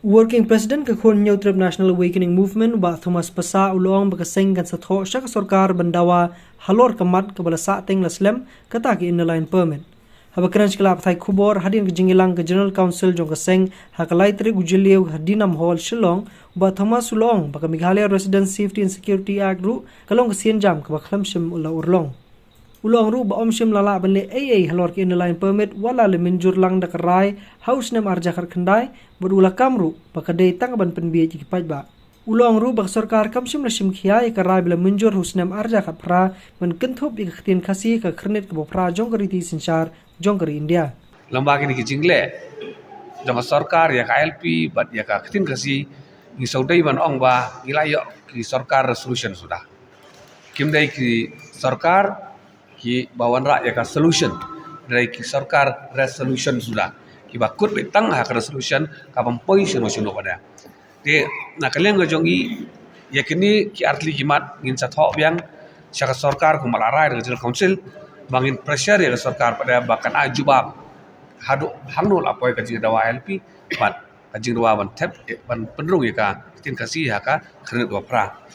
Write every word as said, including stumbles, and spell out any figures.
Working President ka Khun Hynñiewtrep National Awakening Movement, Bah Thomas Passah, u la ong ba ka seng kan sa thoh sha ka sorkar ban dawa halor ka mat kaba la sah teng la slem, kata ka Inner Line Permit. Haba kren sha ki lad pathai khubor hadien ka jingïalang ka General Council jong ka seng ha ka lai tarik u Jylliew ha Dinam Hall, Shillong, Bah Thomas u la ong ba ka Meghalaya Residents Safety and Security Act ruh ka long ka sienjam kaba khlem shym la urlong. U la ong ruh ba ym shym la lah ban leh ei ei halor ka Inner Line Permit wat la mynjur lang da ka rai ha u snem ar hajar khatkhyndai, bad u la kam ruh ba ka dei tang ban pynbieit ïa ki paidbah. U la ong ruh ba ka sorkar kam shym la shim khia ïa ka rai ba la mynjur ha u snem ar hajar khatphra ban kynthup ïa ka ktien Khasi ha ka Khyrnit kaba phra jong ka riti synshar jong ka ri India. Lyngba kine ki jingleh jong ka sorkar ïa ka I L P bad ïa ka ktien Khasi, ngi sngewdei ban ong ba ngi la ïoh ki sorkar resolution suda. Kim dei ki sorkar kiba wanrah ïa ka solution, dei ki sorkar resolution suda, kiba kut beit tang ha ka resolution, ka bym poi shano shano pat de. Te na ka liang ka jong ngi, ïa kine ki artylli ki mat ngin sa thoh biang sha ka sorkar kumba la rai da ka General Council, ba ngin pressure ïa ka sorkar pat de ba kan ai jubab haduh hangno la poi ka jingdawa I L P bad ka jingdawa ban thep, eh, ban pynrung ïa ka ktien Khasi ha ka Khyrnit kaba phra.